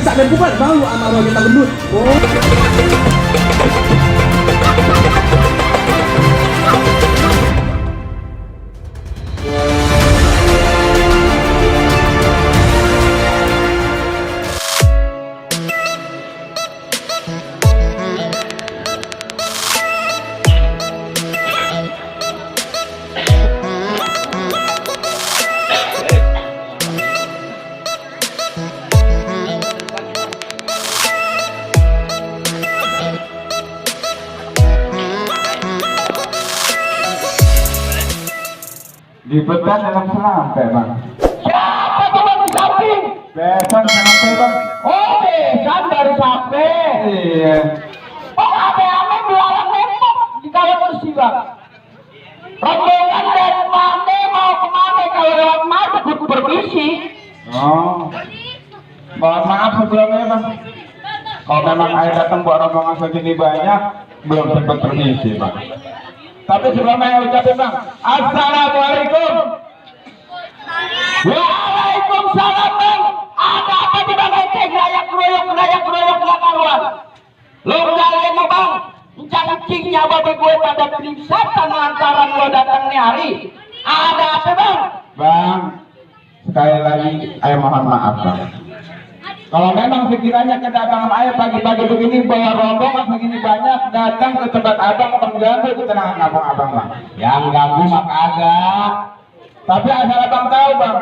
sampai bukan malu sama orang kita gendut. Di betan dalam selampe bang. Siapa tuh bang di samping? Betan selampe bang. Oh besan dari samping. Iya. Oh ame-ame belalang nempok di kawat bersih bang. Rombongan dari mana mau kemana kalau lewat mata kudu berbisi. Oh. Mohon maaf sebelumnya bang. Kalau memang ayah datang buat rombongan segini banyak, belum sempat permisi bang. Tapi sebelumnya ucapin bang, assalamualaikum. Waalaikumsalam bang. Ada apa di bang ente gerayak keroyok gak karuan. Lo kalian mau bang cingnya babi gue pada perimsatan lantaran lo datang nih hari. Ada apa bang? Bang, sekali lagi ayah mohon maaf bang. Kalau memang sekiranya kedatangan ayah pagi-pagi begini bawa rombongan segini banyak datang ke tempat abang mengganggu ketenangan abang bang. Yang ganggu mah kagak. Tapi asal abang tahu bang,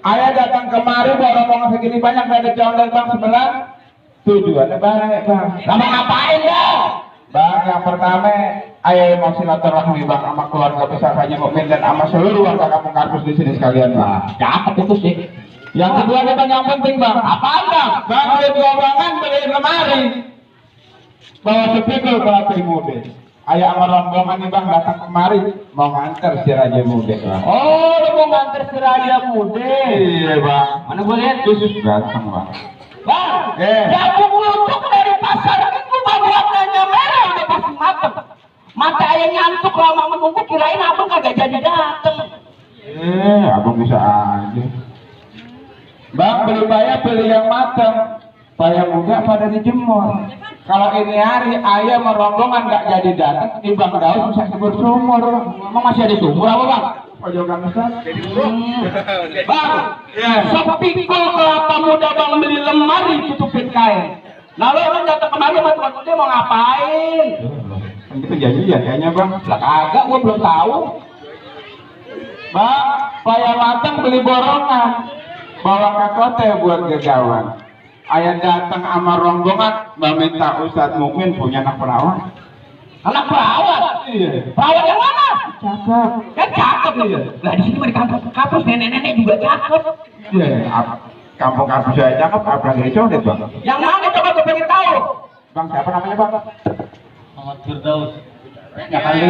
ayah datang kemari bawa rombongan segini banyak dari jauh dari bang sebelah. Tujuannya baik bang. Lama ngapain dah? Bang, yang pertama ayah mau silaturahmi bang sama keluarga besar Haji Mukmin dan sama seluruh warga kampung Karpus di sini sekalian bang. Cakep itu sih. Yang kedua bang yang penting bang. Apaan bang? Bang ada dua bangan beliin lemari. Bawa sepikul kelapa muda. Ayah sama rombongan nih bang datang kemari mau nganter si Raja Muda bang. Oh, lu mau nganter si Raja Muda. Iya bang. Mana gue lihat? Khusus datang bang. Bang, Eh. jagung lutuk dari pasar itu bang warnanya merah udah pasti mateng. Mata ayah ngantuk lama menunggu kirain abang kagak jadi dateng. Abang bisa aja. Bang beli bayar beli yang matang, bayar muda pada dijemur. Kalau ini hari ayah merombongan nggak jadi datang, di bang Daud bisa sebut sumur. Emang masih ada sumur apa bang? Pojokan besar. Bang, sepikul kelapa muda bang beli lemari tutupin kain. Nah lo orang datang kemari sama tuan muda mau ngapain? Kan itu janjian kayaknya bang. Lah kagak, gua belum tahu. Bang, bayar matang beli borongan, bawa ke kota buat gegawan. Ayah datang sama rombongan, minta Ustadz Mukmin punya anak perawan. Anak perawat? Iya. Perawat yang mana? Cakep. Kan cakep ya. Lah di sini mah di kampung Karpus nenek-nenek juga cakep. Iya. Kampung Karpus saya cakep, apalagi di Codet bang. Yang mana coba gue pengen tahu? Bang siapa namanya bang? Muhammad Firdaus. Ya kali.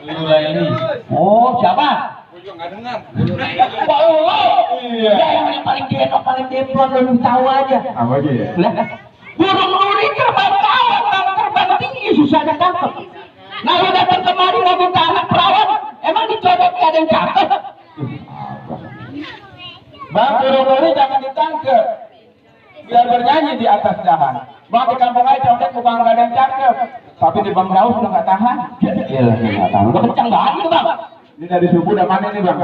Lula ini. Oh, siapa? Pak Ulo. Iya. Ya yang paling genok, paling demplon lu tahu aja. Apa aja ya? Lah, burung nuri terbang tawar, bang terbang tinggi susah ditangkap. Nah lu datang kemari mau minta anak perawat, emang dicodok gak ada yang cakep? Bang burung nuri jangan ditangkap, biar bernyanyi di atas dahan. Bang di kampung aja Codet bukan nggak ada yang cakep, tapi di Bang Daud udah nggak tahan. Iyalah, nggak tahu. Udah kencang banget itu bang. Ini dari subuh udah mana nih bang?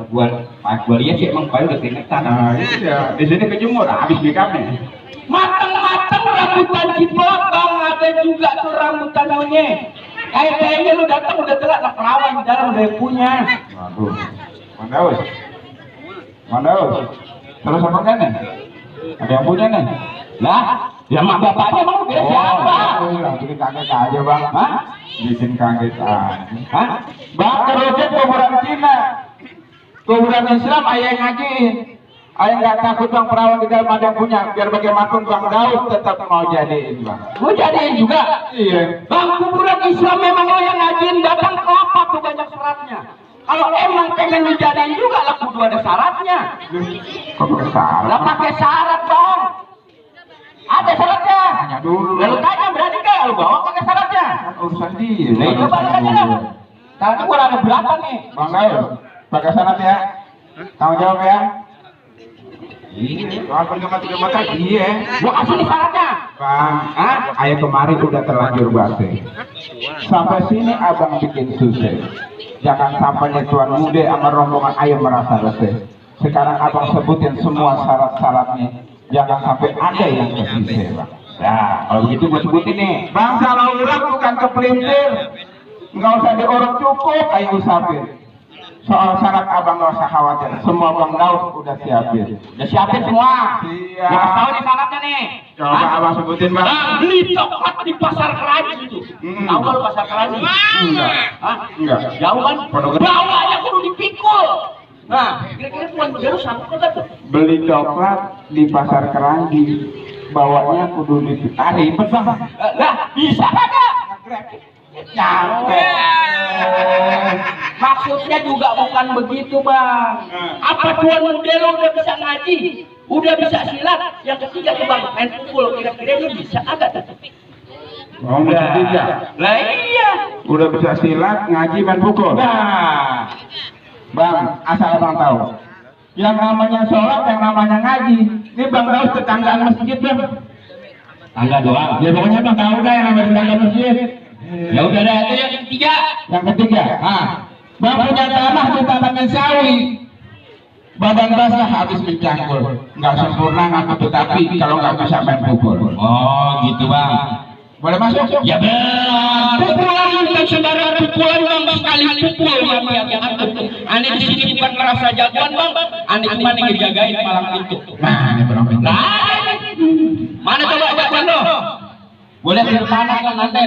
Gua lihat sih emang paling udah keringetan. Nah iya, di sini kejemur, habis makeupnya. Mateng-mateng rambutan ciplok bang, ada juga tuh rambutan monyet. Kayaknya lu datang udah telat, lah perawan di dalam udah yang punya. Waduh, Bang Daud, Bang Daud, terus apa kan nih? Ada yang punya nih? Lah, ya mak bapaknya emang beda siapa? Bikin kaget aja bang. Hah? Bikin kaget aja. Hah? Bang kerucut kuburan Cina, kuburan Islam ayah yang ngajiin. Ayah nggak takut bang perawan di dalam ada yang punya. Biar bagaimanapun Bang Daud tetap mau jadiin bang. Lu jadiin juga? Iya. Bang, kuburan Islam memang lo yang ngajiin datang kelapa tuh banyak syaratnya. Kalau emang pengen lu jadiin juga lah kudu ada syaratnya. Kok pakai syarat? Lah pakai syarat bang. Ada syaratnya. Tanya dulu. Lalu tanya berani gak lu bawa pakai syaratnya? Kan urusan dia. Nah itu balik aja dah. Karena gua ada beratan nih. Bang Daud, pakai syarat ya. Tanggung jawab ya. Soal penggema-penggema kan iya. Gua kasih nih syaratnya. Bang, ayah kemarin udah terlanjur basi. Sampai sini abang bikin susah. Jangan sampai tuan muda sama rombongan ayah merasa resah. Sekarang abang sebutin semua syarat-syaratnya. Jangan sampai ada yang tersisa, bang. Nah, kalau begitu gue sebutin nih. Bang, salah orang bukan kepelintir. Nggak usah diurut cukup, ayo usapin. Soal syarat abang nggak usah khawatir. Semua bang Daus udah siapin. Udah siapin semua. Siap. Gua kasih tahu nih syaratnya nih. Coba abang sebutin, bang. Beli coklat di pasar Keraji itu. Tahu nggak lu pasar Keraji? Enggak. Hah? Enggak. Jauh kan? Pondok Gede. Bawahnya kudu dipikul. Nah, kira-kira tuan Begaru sanggup nggak tuh? Beli coklat di pasar Keranji, bawanya kudu ribet bang. Lah, bisa kagak? Nyampe. Maksudnya juga bukan begitu, Bang. Apa tuan muda lo udah bisa ngaji, udah bisa silat, yang ketiga tuh Bang, main pukul, kira-kira lu bisa agak tuh? Oh, udah tiga. Lah iya. Udah bisa silat, ngaji, main pukul. Nah, Bang, asal abang tahu, yang namanya sholat, yang namanya ngaji, ini bang Daus tetanggaan masjid bang. tangga doang. Ya pokoknya bang tahu dah yang namanya tetangga masjid. Ya udah dah, itu yang ketiga. Yang ketiga, bang punya tanah di tanaman sawi. Badan basah habis mencangkul, nggak sempurna ngaku tetapi kalau nggak bisa main pukul. Oh, gitu Bang. Boleh masuk? Ya benar. Pukulan dan saudara pukulan Bang sekali pukul yang aku. Ane di sini bukan merasa jagoan Bang. Ane cuma ngejagain malam itu. Nah, ini berapa? Nah, mana coba jagoan lo? Boleh di mana kan nanti?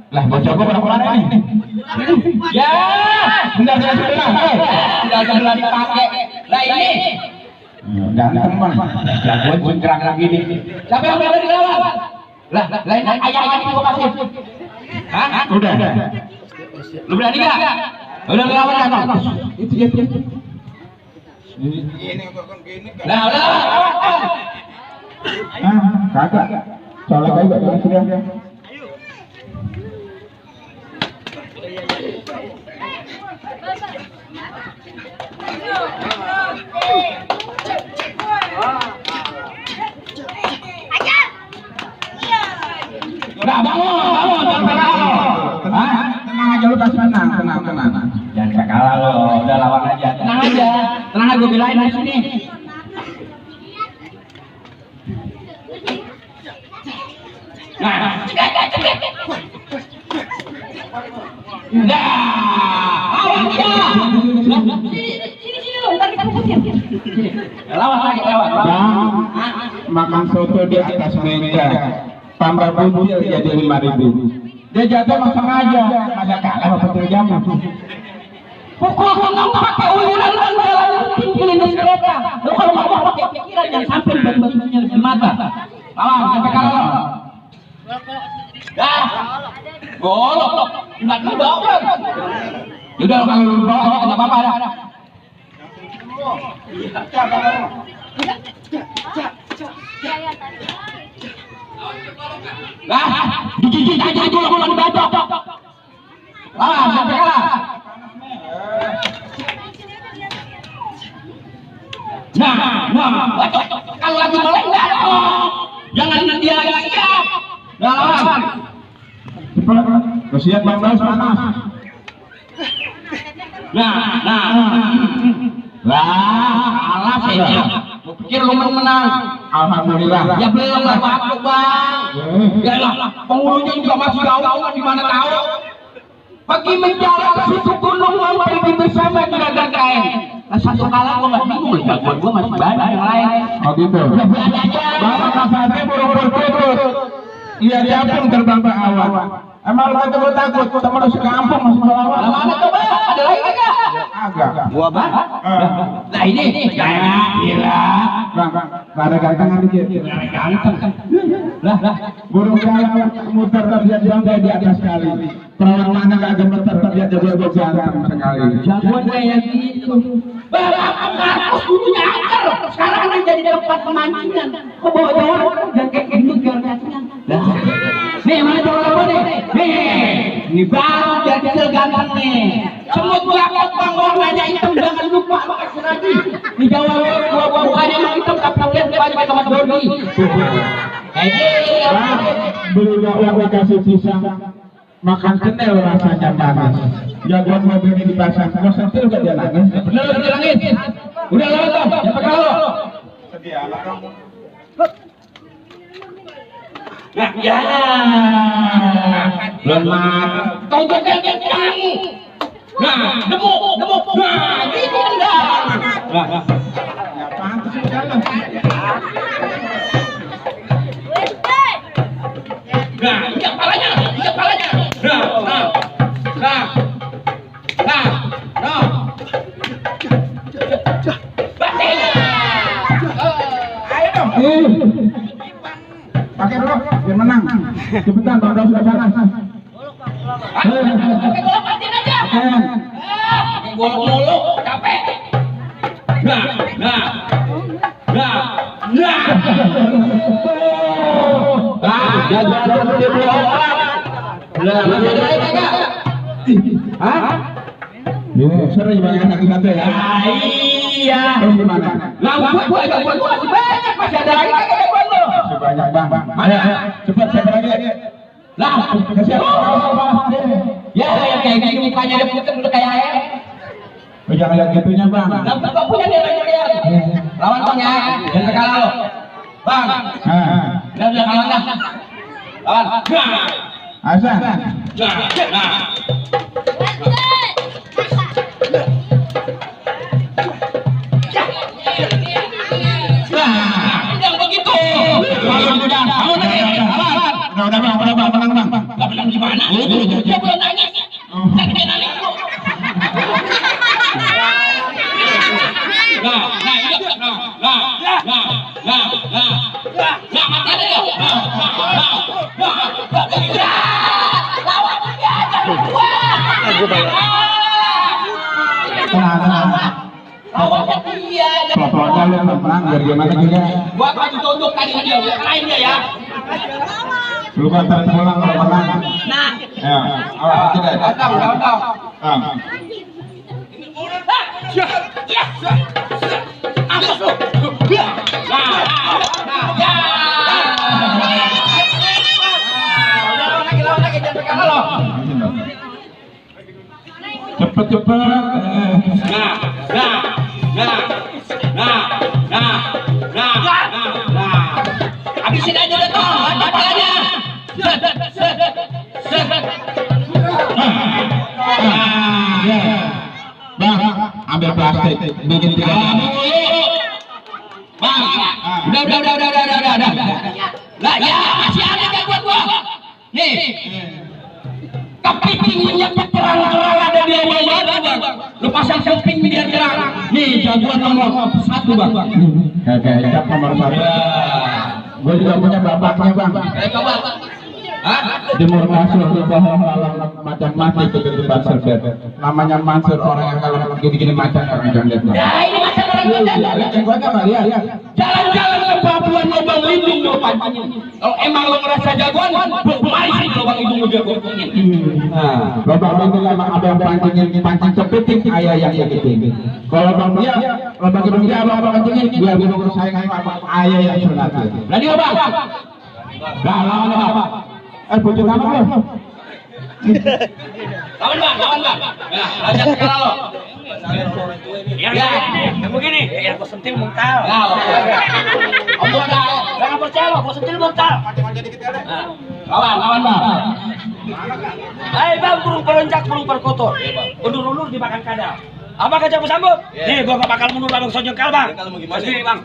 Lah bocah gua berapa lama nih? Ya, Bentar, sudah dipakai. Lah ini. Ganteng bang. Jagoan cengkerang lagi nih. Siapa yang berada di lawan? Lah, lain ayah itu gua kasih. Hah? Udah. Lu berani gak? Udah ngelawan kan? Itu dia. Nah, udah lawan. Kagak. Colek aja colek sudah. Udah bangun, Tenang aja lu kasih tenang. Jangan kalah lo, udah lawan aja. Tenang aja, gue bilain di sini. Nah, awas ya. Sini lo, ntar kita pukutin. Lawan lagi, lawan. Bang, makan soto di atas meja. Tambah buncil jadi 5.000. Dia jatuh langsung aja. Masa kalah apa petir jamu? Pukul senang pakai uliran dan jalan tinggalin di kereta. Lo kalau mau pakai pikiran jangan sampai batu-batunya di mata. Lawan, sampai kalah lo. Dah, golok lo, nggak dibawa. Udah kalau lu bawa nggak apa-apa dah. Lah, digigit aja dulu kalau dibacok. Ah, sampai kalah. Nah, bacok. Kalau lagi melek enggak dong. Jangan dia lagi siap. Nah, lawan. Kesian bang Daus panas. Alas ya. Lu pikir lu menang? Alhamdulillah. Ya belum lah waktu Bang. Ya lah, penghulunya juga masih jauh, di mana tahu. Pergi menjalan ke situ gunung mau pergi bersama juragan kain. Nah, satu kala gua nggak bingung, jagoan gua masih banyak yang lain. Oh gitu. Bapak kasatnya buru-buru putut. Iya diapung terbang ke awan. Emang lu takut sama lu sekampung masuk ke awan. Lah mana coba? Ada lagi kagak? Agak. Gua Bang. Nah ini. Ya gila. Bang, gak ada gantengan dikit. Ganteng. Lah, Burung kalak muter terlihat bangga di atas kali. Perawan mana gak gemeter terlihat jadi agak ganteng sekali. jagoan kayak gitu. Bapak Markus dulunya angker, sekarang udah jadi tempat pemancingan. Kok bawa jawab dan kayak gitu biar cacingan. Lah, nih mana jawab apa nih? Ini baru jadi ganteng nih. Semut belakang bang warnanya hitam, jangan lupa makasih lagi. Di Jawa gua baju sama Dodi. Kayak gitu. Beli bakwan dikasih pisang, makan kenel rasanya manis. Jagoan mobilnya dipasang, mau sentil gak dia nangis? Bener dia nangis. Udah lewat dong, jangan pakai lo. Sedia lah kamu. Nah, ya. Lemah. Tonton kencang. Nah, demuk. Nah, gitu dah. Ya pantas sih jalan. Nah, injak palanya. Nah. Batin. Ayo dong. Pakai dulu, biar menang. Cepetan, Bang Daus sudah sana. Pakai golok batin aja. Pakai golok mulu, capek. Nah. Jagoan dia beli orang. Lah, masih ada lagi enggak? Hah? Sering banyak satu-satu ya. Iya. Terus gimana? Lah, gua masih banyak, masih ada lagi kagak ada lo. Masih banyak Bang. Ayo, cepat siapa lagi? Lah, Siapa? ya yang kayak gini mukanya dia putih udah kayak air. Oh, jangan lihat gitunya Bang. Lah, Bapak punya dia lagi. Lawan Bang ya, jangan kalah lo. Bang, udah kalah dah. Lawan. Asa. Nah. Jangan begitu. Udah Bang, menang Bang. Gak menang gimana? Dia belum nangis. Tapi dia nangis lu. Tenang. Lawannya dia. Pelan-pelan lu menang biar gimana juga. Gua akan ditunjuk tadi dia, kalahin dia ya. Lu kan pulang kalau menang. Nah, Ya, awas aja deh. tahu. Ampus lu. Nah, ya. Lawan lagi, jangan kalah lo. Cepet. Nah. Habisin aja udah toh, ada palanya. Bang, ambil plastik, bikin 3. Bang, udah. Lah ya, masih ada kan buat gua. Nih. Kepiting minyak terang-terang ada di awal Bang. Lu pasang keping biar terang. Nih, jagoan nomor 1 Bang. Kayak cap nomor 1. Gue juga punya bapaknya Bang. Coba. Hah? Jemur kasur di pohon lalang macam mati itu di depan serbet. Namanya Mansur, orang yang kalau gini-gini macam orang jangan lihat. Ya ini macam orang jalan. Gua enggak lihat. Jalan-jalan ke Papua lubang lindung lo pancing. Kalau emang lo merasa jagoan, mari sini lubang lindung lo jagoan. Nah, lubang lindung emang ada yang pancing kepiting, ayah yang kepiting. Kalau Bang dia, lubang lindung dia abang pancingin, dia bisa bersaing sama ayah yang sunat. Berani lo Bang? Nah, lawan apa? Bocor apa lo? Lawan Bang. Nah, lanjut sekarang lo. Ya, kamu gini, ya gua sentil muntal. Om gua enggak percaya lo, gua sentil muntal. Lawan Bang. Hai Bang, burung perencak, burung perkotor. Undur-undur dimakan kadal. Apa kerja bersambut? Nih, gua gak bakal mundur abang sojengkal Bang. Kalau mau gimana? Sini Bang.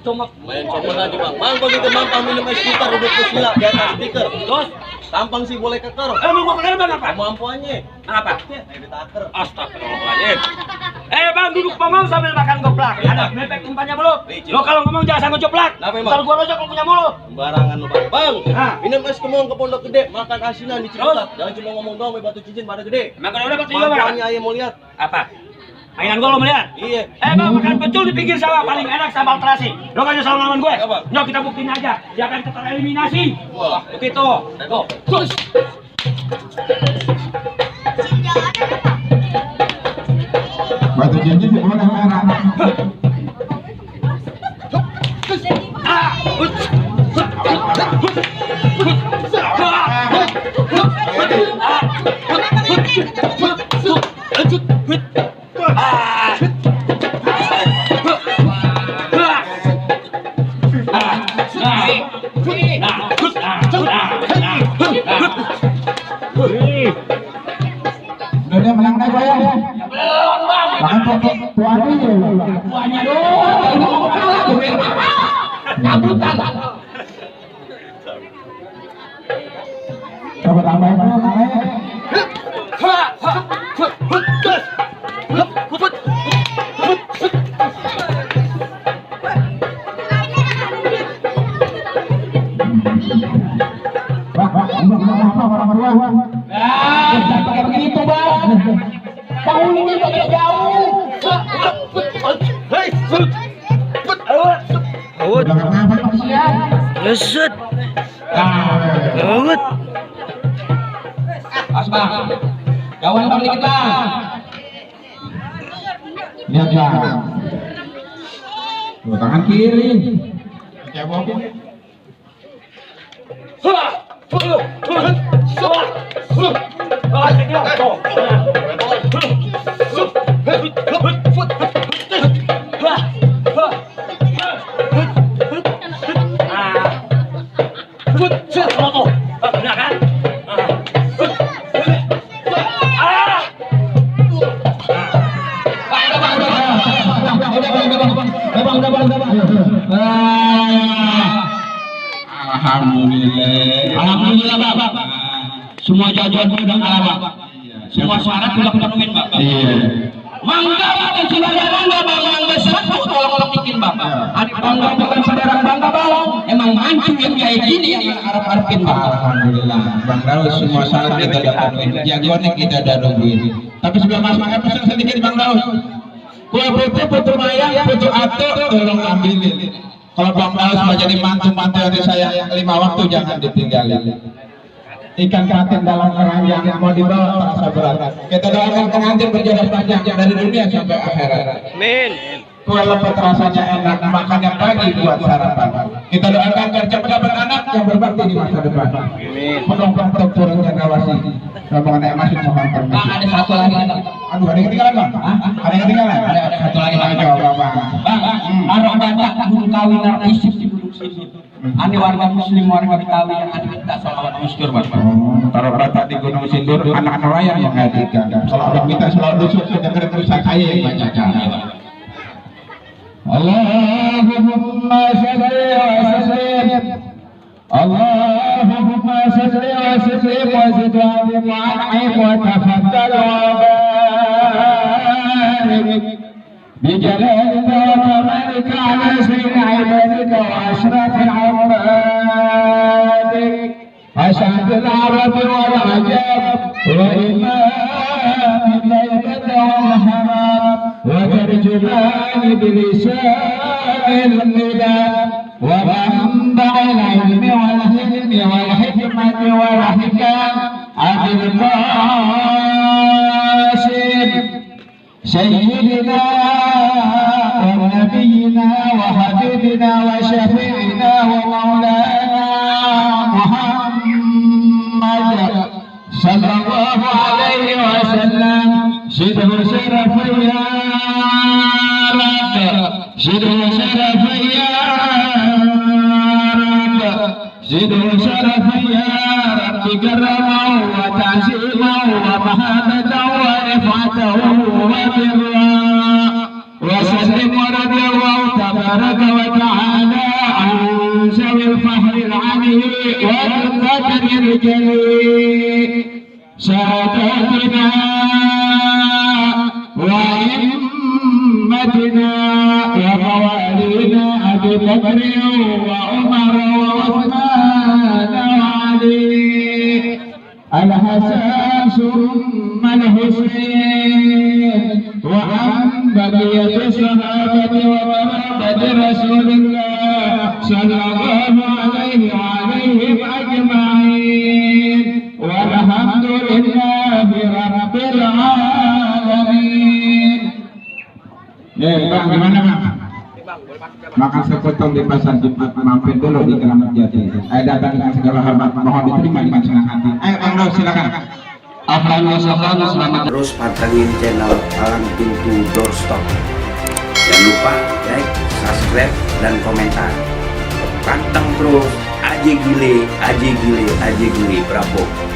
Cuma Main coba lagi bang. Bang begitu mampang minum es putar duduk kusila di atas stiker. terus, Tampang sih boleh keker. mau gua pakai Bang apa? Kemampuannya. Apa? Ayo ditaker. Astagfirullahaladzim. Bang, duduk bengong sambil makan goplak. Ada mepek umpannya belum? Lo kalau ngomong jangan sanggup joplak. Kenapa emang? Ntar gua rojok lo punya mulut. Sembarangan lu bang. Bang, Ah. minum es kemong ke Pondok Gede, makan asinan di Ciputat. Jangan cuma ngomong doang, batu cincin pada gede. Makan udah batu juga Bang. Kemampuannya ayah mau lihat. Apa? Mainan gua lo melihat? Iya. Bang, makan pecul di pinggir sawah paling enak sambal terasi. Lo gak nyesel lawan gue? Apa? Yuk kita buktiin aja. Dia akan tereliminasi. Wah. Begitu. Go. Terus. Batu cincin sih boleh merah. Udah dia menang dah saya. Belum bang. Makan tuannya ya. Tuanya doang. Ini mau kalah gue. Cabutan. Coba tambahin dulu namanya. Apa orang tua? Jangan pakai begitu bang. Tahun ini agak jauh. Udah ngapa kasihan? Ngesut. Nah, Awet. Pas bang. Kawan bang dikit bang. lihat bang. Tuh, tangan kiri. Cebok. Alhamdulillah Bapak. Semua jajan udah kalah Bapak. Semua syarat udah penuhin Bapak. Iya. Mangga Bapak saudara mangga Mangga satu tolong bikin Bapak. Adik bangga bukan saudara bangga Bang. Emang mancu yang kayak gini yang harap-harapin Bapak. Alhamdulillah. Bang Daud semua syarat kita udah penuhin. Jagoannya kita udah nungguin. Tapi sebelum Mas Mangga pesan sedikit Bang Daud. Kue putih, putu mayang, putu atuk, tolong ambilin. Kalau Bang Daud mau jadi mantu-mantu dari saya yang 5 waktu jangan ditinggalin. Ikan keratin dalam keranjang mau dibawa terasa berat. Kita doakan pengantin berjodoh panjang dari dunia sampai akhirat. Amin. Kue lepet rasanya enak, makan yang pagi buat sarapan. Kita doakan biar cepat dapat anak yang berbakti di masa depan. Amin. Penuh bantuk turun jangkawasi. Rombongan yang masih mohon Bang permisi. ada satu lagi Bang. Aduh, ada yang ketinggalan Bang? Ada yang ketinggalan? Ada satu lagi Bang. Coba Bang. Bang, arah baca gunung kawin isip di gunung sini. Ani warga muslim warga Betawi yang ada kita salawat muskur Bang. Taruh batak di Gunung Sindur, anak nelayan yang hadirkan. Kalau orang minta selalu dusuk, dengerin tulisan saya yang bacakan. Allahumma salli wa sallim. Allahumma salli wa sallim wa zid wa azim wa an'im wa tafaddal wa barik. بجلالك وكمالك على سيد عبادك واشرف عبادك أسعد العرب والعجاب وإمام الليلة والحرام وترجمان بلسان النداء ومنبع العلم والحلم والحكمة والحكام أبي القاسم سيدنا ونبينا وحبيبنا وشفيعنا ومولانا محمد صلى الله عليه وسلم شده شرف يا رب شده شرف يا رب شده شرف يا رب كرما وتعزيما ومهابة ورفعته وبرا وسلم ورضي الله تبارك وتعالى عن ذوي الفخر العلي والقدر الجليل ساداتنا وأئمتنا وموالينا أبي بكر وعمر وعثمان وعلي الحسن ثم الحسين وعن بقية الصحابة وقرابة رسول الله صلى الله عليه وعليهم أجمعين والحمد لله رب العالمين. Bang, gimana Bang? makan sepotong di pasar Jumat, mampir dulu di Keramat Jati. Datang dengan segala hormat, mohon diterima dengan senang hati. Bang Ros, silakan. Terus pantengin channel Palang Pintu Doorstop. Jangan lupa like, subscribe, dan komentar. Pantang terus, aja gile, bravo.